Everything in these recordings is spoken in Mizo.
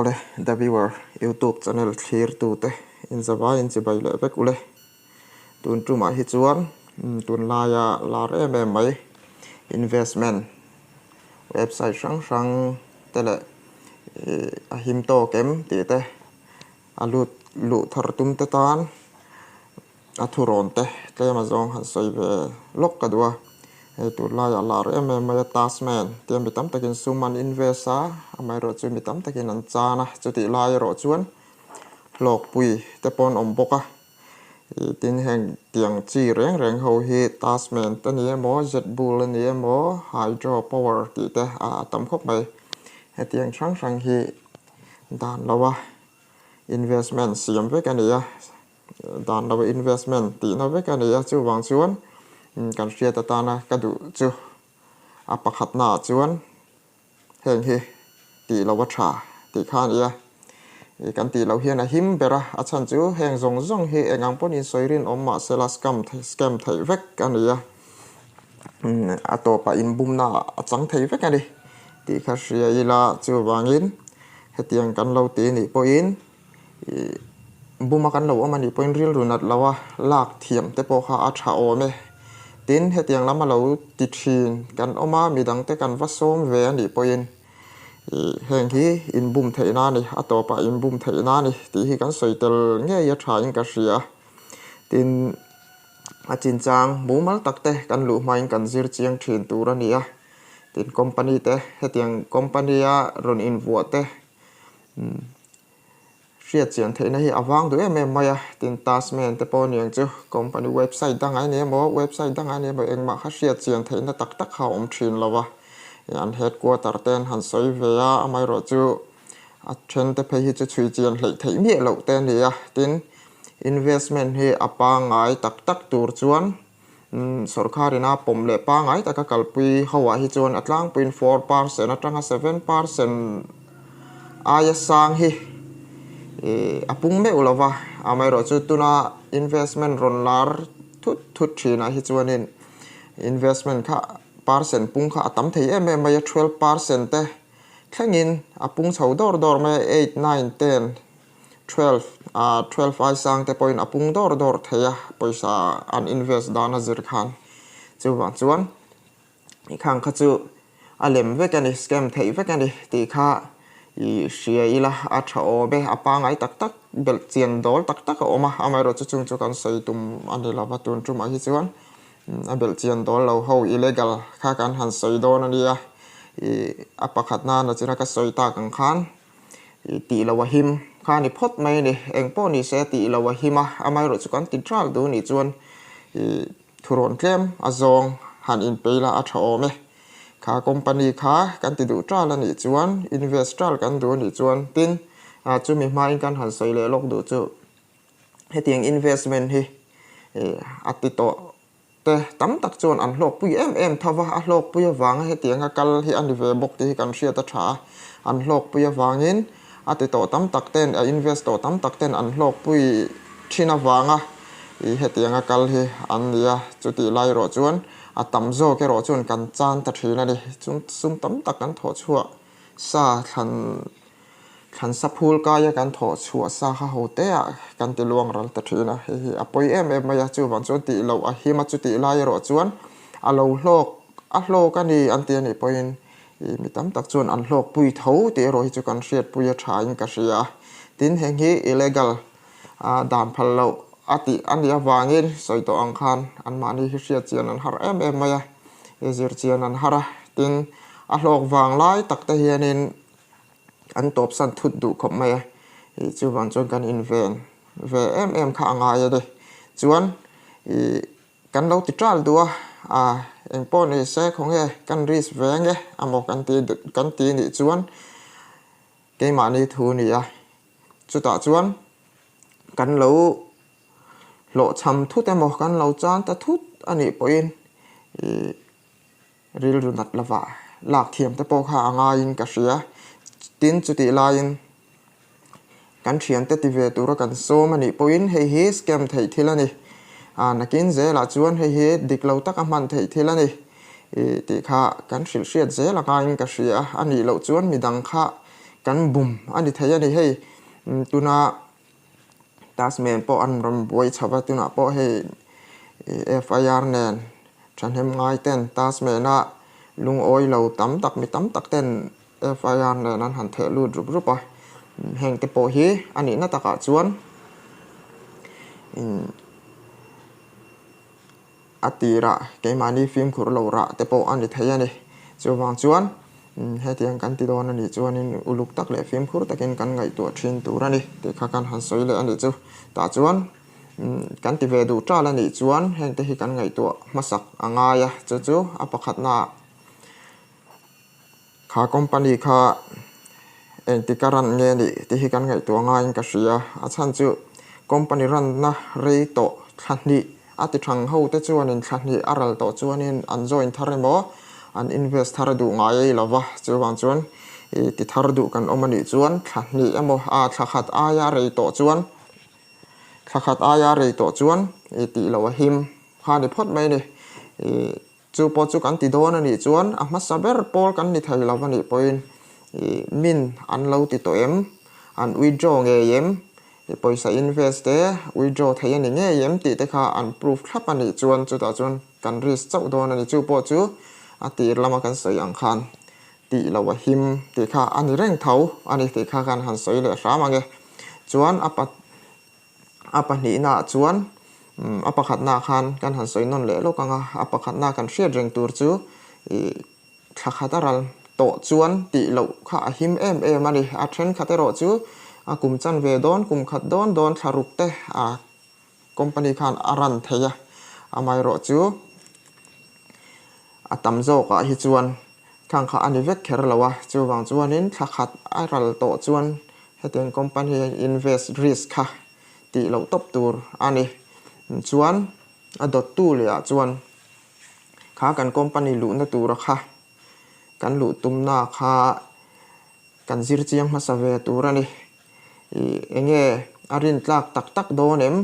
Awle The Viewer YouTube channel thlirtute inzavai inchibai leh vek ule. Tun tumah hi chuan tunlaia lar em em mai investment website hrang hrang te leh a him tawk em tih te a lut luh thar tum te tan a thurawn te tlem a zawng han sawi ve lawk ka duh a, hei tunlaiah lar em em mai a Tasman tia mi tam takin sum an invest a, amaherawhchu chu mi tam takin an chan a, chutih lai erawh chuan hlawkpui te pawh an awm bawk a, ih tin heng tiang chi reng reng ho hi Tasman te ni emaw Jetbull a ni emaw Hydro Power tih te a tam khawp mai, hetiang hrang hrang hi dan lo a investment siam vek a ni a. Dan lo investment tihna vek a ni a, chuvang chuan kan hriat atana ka duh chu a pakhatnaah chuan heng hi tih loh a tha tih kha a ni a. Kan tih loh hian a him ber a, a chhan chu heng zawng zawng hi eng ang pawhin sawi rinawm mah sela scam scam theih vek a ni a, a tawpah inbumna a chang thei vek a ni tih kha hria ila chuvangin hetiang kan lo ti nih pawhin Ih buma kan lo awm a nih pawhin rilru nat lo a, lak thiam te pawh kha a tha awm e. Tin, hetiang lama lo ti thin kan awm a, midang te kan va sawm ve a nih pawhin ih heng hi inbum theihna a ni, a tawpah inbum theihna a ni tih hi kan sawi tel ngei a thain ka hria. Tin, a chinchang mumal tak te kan luh hmain kan zir chiang thin tur a ni a. Tin, company te hetiang company a rawn invuah te umm. Hriat chian theihna hi a vang duh em em mai a, tin Tasman te pawh aniang chu company website dang ai ni emaw website dang ai ni emaw engmah kha hriat chian theihna tak tak kha a awm thin lo a, an headquarter te an han sawi ve a, amaherawh chu a then te phei hi chu chhui chian hleih theih miah loh te a ni a, tin investment hi a pangngai tak tak tur chuan sawrkharin a pawm leh pangngai taka kalpui ho ah hi chuan a tlangpuiin 4% atanga 7% aia sang hi ih a pung meuh lo va, amaherawhchu tuna investment rawn lar thut thut thinah hi chuanin investment kha percent pung kha a tam thei em em mai a, 12% te thlengin a pung chho dawr dawr mai a, eight, nine, ten. 12 ah 12 ai sang te pawhin a pung dawr dawr thei a, pawisa an invest dan a zir khan. Chuvang chuan i khang kha chu a lem vek a ni, scam theih vek a ni tih kha i hria ila a tha awm e, a pangai tak tak belh chian dawl tak tak a awm a, amaherawhchu chung chu kan sawi tum a ni lova tun tumah hi chuan a belh chian dawl lo ho illegal kha kan han sawi dawn a nia, i a pakhat nana china ka sawi tak ang khan. Ih tih lo a him kha a ni phawt mai a ni. Eng pawh ni se tih lo a him a, amaherawh chu kan ti tral duh nih chuan ih thurawn tlem a zawng han inpei la a tha awm e. Kha company kha kan ti duh tral a nih chuan invest tral kan duh a nih chuan tin ah chumi hmain kan han sawi leh lawk duh chu hetiang investment hi ih a ti tawh te tam tak chuan an hlawkpui em em tho va, a hlawkpui avanga hetianga kal hi a ni ve bawk tih hi kan hriat a tha a, an hlawkpui avangin a ti tawh tam tak ten, a invest tawh tam tak ten an hlawkpui thin avanga ih hetianga kal hi an ni a, chutih lai erawh chuan a tam zawk erawh chuan kan chan ta thin a ni, chung sum tam tak kan thawh chhuah sa thlan Thlan sa phul kaia kan thawh chhuah sa kha ho te ah kan ti luang ral ta thin a, hei hi a pawi em em mai a, chuvang chuan tih loh a him a, chutih lai erawh chuan a lo hlawk a hlawk a ni an ti a nih pawhin ih mi tam tak chuan an hlawk pui tho tih erawh hi chu kan hriatpui a tha in ka hria a, tin heng hi illegal a dan phal loh a tih a nih avangin sawi tawh ang khan anmahni hi hriat chian an har em em mai a, zir chian an har a, tin a hlawk vang lai tak te hianin An tawpsan thut duh khawp mai a, ih chuvang chuan kan inven ve em em kha a ngai a ni. Chuan ih kan lo ti ṭal duh a, a eng pawh ni se khawnge kan risk ve nge amaw kan ti kan ti nih chuan keimahni thu a ni a, chutah chuan kan lo hlawhchham thut emaw kan lo chan ta thut a nih pawhin ih. Rilru nat lova lak thiam te pawh kha a ngaiin ka hria. Tin, chutih laiin kan thiante ti ve tura kan sawm a nih pawhin hei hi scam theih thil a ni. A nakin zelah chuan hei hi dik lo taka hman theih thil a ni tih kha kan hrilh hriat zel a ngaiin ka hria. A nih loh chuan midang kha kan bum a ni thei a ni. Hei tuna Tasman pawh an rawn buai chho va, tunah pawh hei FIR nen thahnem ngai ten Tasman-a lungawi lo tam tak mi tam tak ten FIR nen an han theh lut rup rup a, heng te pawh hi a nihna takah chuan a tirah keimahni fimkhur lo rah te pawh a ni thei a ni. Chuvang chuan hetiang kan ti dawn a nih chuanin uluk tak leh fimkhur takin kan ngaihtuah thin tur a ni tih kha kan han sawi leh a nih chu. Tah chuan kan ti ve duh tal a nih chuan hengte hi kan ngaihtuah hmasak a ngai a, chu chu a pakhatnaah Kha company kha engtik a run nge nih tih hi kan ngaihtuah ngaiin ka hria. A chhan chu company runna rei tawh thla hnih a ti thang ho te chuanin thla hnih a ral tawh chuanin an join thar emaw an invest thar duh ngai ei lo va. Chuvang chuan ih ti thar duh kan awm a nih chuan thla hnih emaw a thla khat aia rei tawh chuan thla khat aia rei tawh chuan ih tih loh a him kha a ni phawt mai a ni. Ih. Chu pawh chu kan ti dawn a nih chuan a hmasa ber pawl kan ni thei lo a nih pawhin ih min an lo ti tawh em? An withdraw ngei em? Ih pawisa invest te withdraw thei a ni ngei em tih te kha an proof thlap a nih chuan chutah chuan kan risk chauh dawn a ni. Chu pawh chu a tir lama kan sawi ang khan tih lo a him tih kha a ni reng tho a ni tih kha kan han sawi leh hram ang e. Chuan a pa. A pahnihnaah chuan a pakhatnaah khan kan han sawi nawn leh lawk ang a, a pakhatnaah kan hriat reng tur chu ih thla khat a ral tawh chuan tih loh kha a him em em a ni. A thenkhat erawh chu a kum chan ve dawn, kum khat dawn dawn thla ruk te a company khan a run thei a, amaherawh chu a tam zawkah hi chuan Thlang kha a ni vek kher lo a, chuvang chuanin thla khat a ral tawh chuan hetiang company invest risk kha tih loh tawp tur a ni. Chuan a dawttu leh ah chuan kha kan company luhna tura kha kan luh tumna kha kan zir chiang hmasa ve tur a ni. Ih enge a rin tlak tak tak dawn em?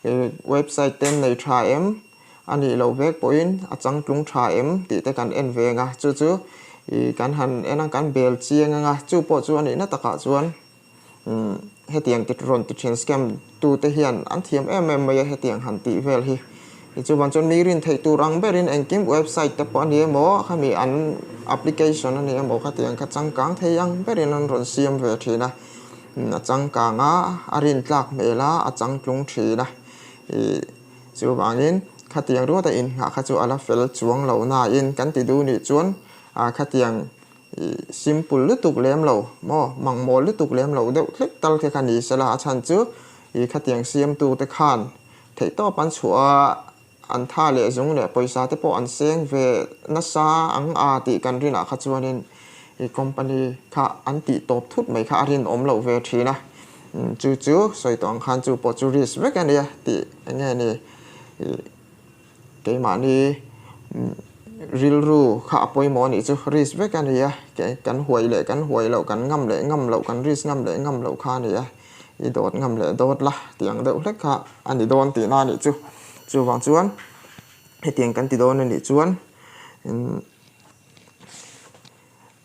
Ih website te an nei tha em? A nih loh vek pawhin a changtlung tha em tih te kan en ve ang a, chu chu ih kan han en a kan bel chiang ang a, chu pawh chu a nihna takah chuan umm hetiang ti rawn ti thin scam tu te hian an thiam em em mai a hetiang han tih vel hi. Chuvang chuan mi rin theih tur ang berin engkim website te pawh a ni emaw khami an application a ni emaw khatiang kha changkang thei ang berin an rawn siam ve thin a, a changkang a, a rin tlak hmel a, a changtlung thin a. Ih chuvangin khatiang ruata inngah kha chu a la fel chuang lo nain kan ti duh nih chuan ah khatiang ih simple lutuk lem lo maw mangmawl lutuk lem lo deuh hlek tal khe kha ni sela a chhan chu ih khatiang siamtu te khan Theihtawp an chhuah a, an tha leh zung leh pawisa te pawh an seng ve nasa ang a tih kan rinah kha chuanin i company kha an tih tawp thut mai kha a rinawm loh ve thin a. Chu chu sawi tawh ang khan chu pawh chu risk vek a nia tih eng nge ni i keimahni rilru kha a pawimawh a nih chu risk vek a nia kan huai leh kan huai loh kan ngam leh ngam loh kan risk ngam leh ngam loh kha a ni a. I dawt ngam leh dawt la tih ang deuh hlek kha a ni dawn tihna a nih chu. Chuvang chuan hetiang kan ti dawn a nih chuan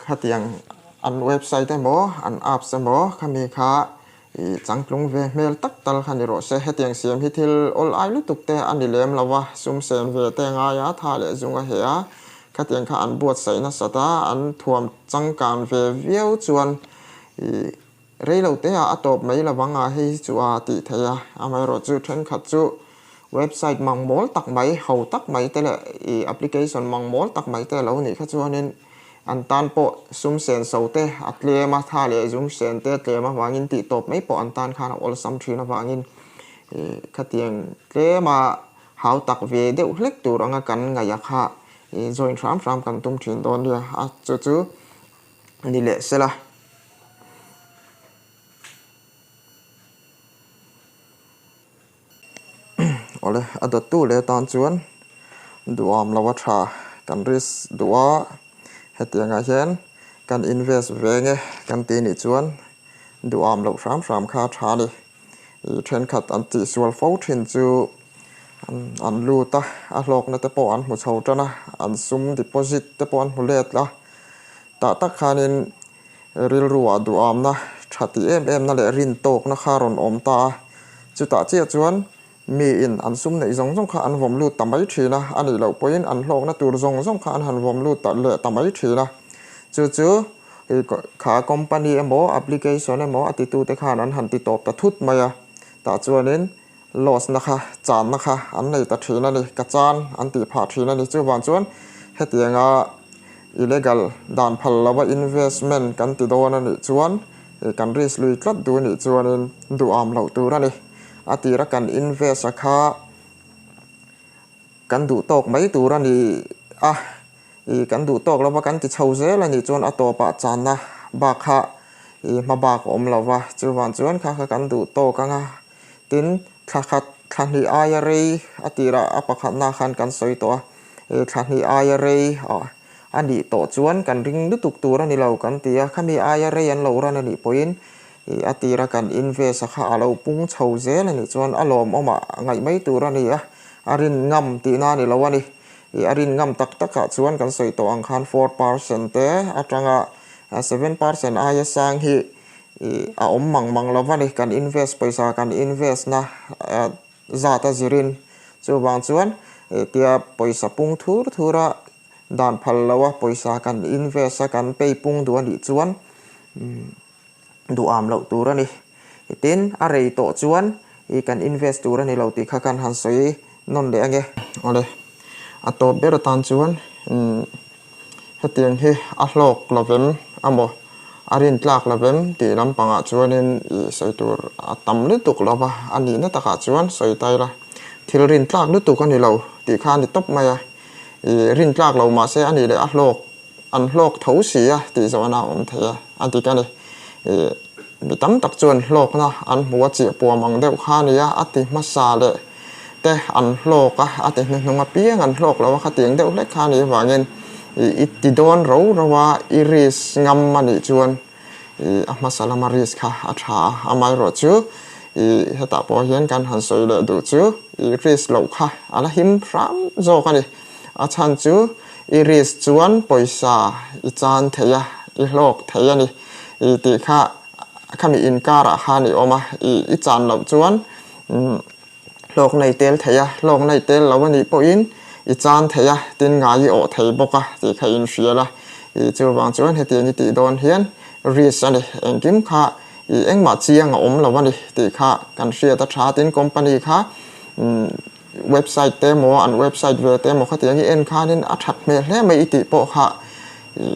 khatiang an website emaw an apps emaw khami kha ih changtlung ve hmel tak tal kha ni rawh se. Hetiang siam hi thil awl ai lutuk te a ni lem lo a, sum sen ve te ngai a, tha leh zung a heh a, khatiang kha an buatsaih nasat a, an thuam changkan ve viau chuan ih Rei lo te ah a tawp mai lo vang a, hei hi chu a tih theih a, amaherawh chu thenkhat chu website mang mawl tak mai, ho tak mai te leh ih application mang mawl tak mai te a lo nih kha chuanin an tan pawh sum sen so te a tlem a, tha leh zum sen te a tlem avangin tih tawp mai pawh an tan khan a awlsam thin avangin ih khatiang tlem a hau tak ve deuh hlek tur anga kan ngaih a kha ih join hram hram kan tum thin dawn nia a, chu chu ni leh sela. Awle a dawttu leh atan chuan duham lo a tha kan risk duh a, hetiangah hian kan invest ve nge kan tih nih chuan duham loh hram hram kha a tha a ni. Ih thenkhat an tihsual fo thin chu an lut a, a hlawkna te pawh an hmu chho tan a, an sum deposit te pawh an hmu let a, tah tak khanin. Rilruah duhamna tha tih em emna leh rintawkna kha rawn awm ta a. Chutah chiah chuan miin an sum neih zawng zawng kha an vawm lut ta mai thin a, a nih loh pawhin an hlawkna tur zawng zawng kha an han vawm lut ta leh ta mai thin a. Chu chu kha company emaw application emaw a titute khan an han ti tawp ta thut mai a. Tah chuanin loss na kha channa kha an nei ta thin a ni, ka chan an tih phah thin a ni. Chuvang chuan hetianga illegal dan phal lova investment kan ti dawn a nih chuan kan risk lui tlat duh a nih chuanin duham loh tur a ni. A tira kan invest a kha kan duh tawk mai tur a ni a, ih kan duh tawk lova kan ti chho zel a nih chuan a tawpah channa bak kha ih hma bak a awm lova, chuvang chuan kha kha kan duh tawk ang a. Tin, thla khat, thla hnih aia rei a tirah a pakhatna khan kan sawi tawh a, he thla hnih aia rei a nih tawh chuan kan ring lutuk tur a ni lo kan ti a, khami aia rei an lo ran a nih pawhin a tira kan invest a kha a lo pung chho zel a nih chuan a lawmawmah ngaih mai tur a ni a, a rin ngam tihna a ni lo a ni. A rin ngam tak takah chuan kan sawi tawh ang khan 4% te atanga 7% aia sang hi Ih a awm mang mang lo va ni, kan invest pawisa kan invest na zat a zirin chuvang chuan tia pawisa pung thur thur a dan phal lo a pawisa kan invest a kan pay pung duh a nih chuan duham loh tur a ni. Tin a rei tawh chuan ih kan invest tur a ni lo tih kha kan han sawi nawn leh ange. Awle a tawp ber atan chuan Hetiang hi a hlawk lovem amaw a rintlak lovem tih lampangah chuanin ih sawi tur a tam lutuk lo va, a nihna takah chuan sawi ta ila thil rintlak lutuk a ni lo tih kha a ni tawp mai a, ih rintlak lo mahse a nih leh a hlawk an hlawk tho si a tih zawhna a awm thei a, a dik a ni. Ih mi tam tak chuan hlawkna an hmu a chiah puam ang deuh kha a ni a, a ti hmasa leh te an hlawk a, a ti hnuhnung apiang an hlawk lo a, khatiang deuh hlek kha a nih avangin ih i ti dawn ro ro a, i risk ngam a nih chuan ih a hmasa lama risk kha a tha a, amaherawhchu ih hetah pawh hian kan han sawi leh duh chu ih risk loh kha a la him hram zawk a ni. A chhan chu i risk chuan pawisa i chan thei a, i hlawk thei a ni ih tih kha khami inkarah khan i awm a, ih i chan loh chuan Hlawk nei tel thei a, hlawk nei tel lo a nih pawhin i chan thei a, tin ngai i awh thei bawk a tih kha inhrial a. I chuvang chuan hetiang i tih dawn hian risk a ni, engkim kha i engmah chiang a awm lo a ni tih kha kan hriat a tha. Tin company kha website te emaw an website ve te emaw khatiang i en khanin a that hmel hle mai i tih pawh kha i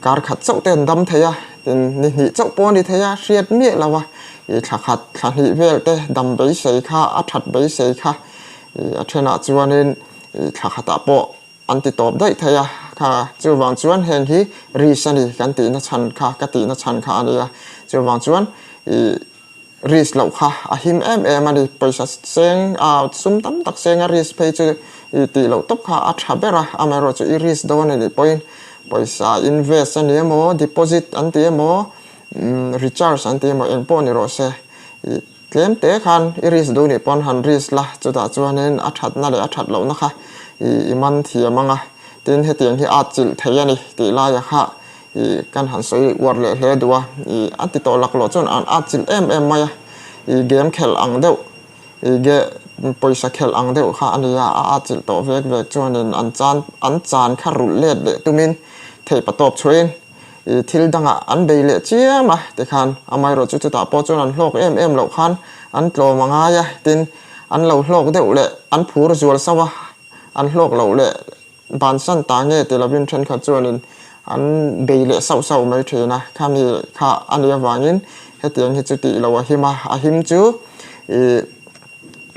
Kar khat chauh te an dam thei a, tin ni hnih chauh pawh a ni thei a, hriat miah lo a, ih thla khat, thla hnih vel te dam beisei kha, a that beisei kha, ih a thenah chuanin ih thla khatah pawh an ti tawp daih thei a, kha chuvang chuan heng hi risk a ni kan tihna chhan kha, ka tihna chhan kha a ni a, chuvang chuan ih Risk loh kha a him em em a ni. Pawisa seng a sum tam tak seng a risk phei chu i tih loh tawp kha a tha ber a, amaherawh chu i risk dawn a nih pawhin pawisa invest a ni emaw, deposit an ti emaw, recharge an ti emaw eng pawh ni rawh se i tlem te khan i risk duh nih pawn han risk la, chutah chuanin a thatna leh a that lohna kha i man thiam ang a, tin hetiang hi a atchilh thei a ni tih laia kha Ih kan han sawi uar leh hle duh a, ih a ti tawh laklawh chuan an at chilh em em mai a, ih game khelh ang deuh, ih ge pawisa khelh ang deuh kha a ni a, a at chilh tawh vek vek chuanin an chan an chan kha rulh let leh tumin theih patawp chhuahin ih thil dangah an bei leh chiam a tikhan amaherawh chu chutah pawh chuan an hlawk em em loh khan an tlawm a ngai a, tin an lo hlawk deuh leh an phur zual sauh a, an hlawk loh leh Bansan ta nge ti lovin thenkhat chuanin an bei leh sauh sauh mai thin a, khami kha a nih avangin hetiang hi chu tih loh a him a, a him chu ih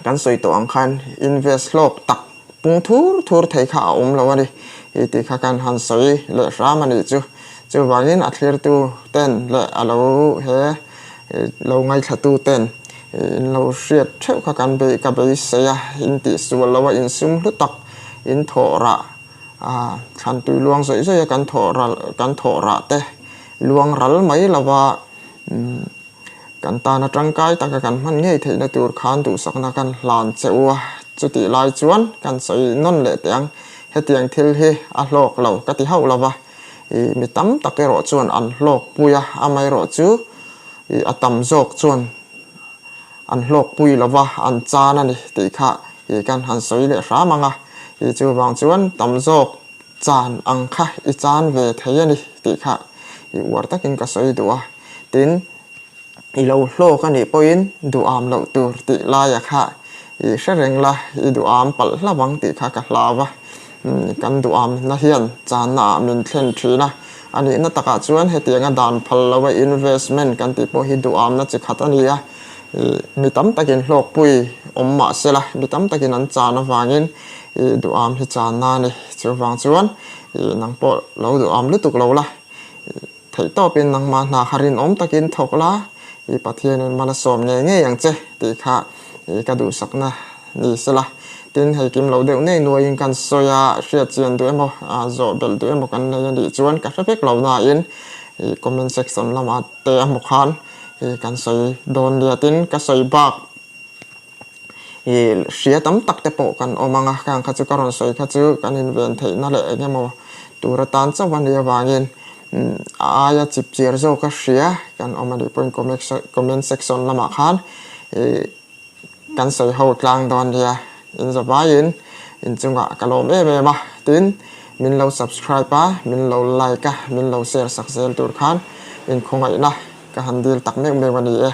kan sawi tawh ang khan invest hlawk tak pung thur thur thei kha a awm lo a ni ih tih kha kan han sawi leh hram a nih chu. Chuvangin a thlirtu ten leh a lo he lo ngaithlatu ten in lo hriat theuh kha kan bei ka beisei a, in tihsual lo a insum hlu tak in thawh rah a thlan tui luang zawih zawih a kan thawh ral kan thawh rah te luang ral mai lova kan tana tangkai taka kan hman ngei theihna tur khan duhsakna kan hlan che u a, chutih lai chuan kan sawi nawn leh teh ang hetiang thil hi a hlawk lo ka ti hauh lova. Ih mi tam tak erawh chuan an hlawkpui a, amaherawhchu ih a tam zawk chuan an hlawkpui lo va, an chan a ni tih kha ih kan han sawi leh hram ang a. Ih chuvang chuan tam zawk chan ang kha i chan ve thei a ni tih kha ih uar takin ka sawi duh a. Tin, I lo hlawk a nih pawhin duham loh tur tih laia kha i hre reng la, i duham palh hlauh ang tih kha ka hlau a. Kan duhamna hian channa ah min thlen thin a, a nihna takah chuan hetianga dan phal lo a investment kan tih pawh hi duhamna chi khat a ni a. Mi tam takin hlawkpui awm mah se la, mi tam takin an chan avangin i duham hi channa a ni. Chuvang chuan nang pawh lo duham lutuk lo la. Theihtawpin nangmah hna kha rinawm takin thawk la, i Pathianin mal a sawm ngei ngei ang che tih kha i ka duhsakna ni sela. Tin, hei kim lo deuh nei nuaiin kan sawi a, hriat chian duh emaw, zawh belh duh emaw kan nei a nih chuan ka hre vek lo nain i comment section lamah te a hmu khan i kan sawi dawn nia. Tin, ka sawi bak I hria tam tak te pawh kan awm ang a, khang kha chu ka rawn sawi kha chu kan inven theihna leh eng emaw tur atan chauh a nih avangin a aia chip chiar zawk a hria kan awm a nih pawhin comment section lamah khan ih kan sawi ho tlang dawn nia inzavaiin inchungah ka lawm em em a, tin min lo subscribe a, min lo like a, min lo share sak zel tur khan inkhawngaihna ka han dil tak meuh meuh a ni e.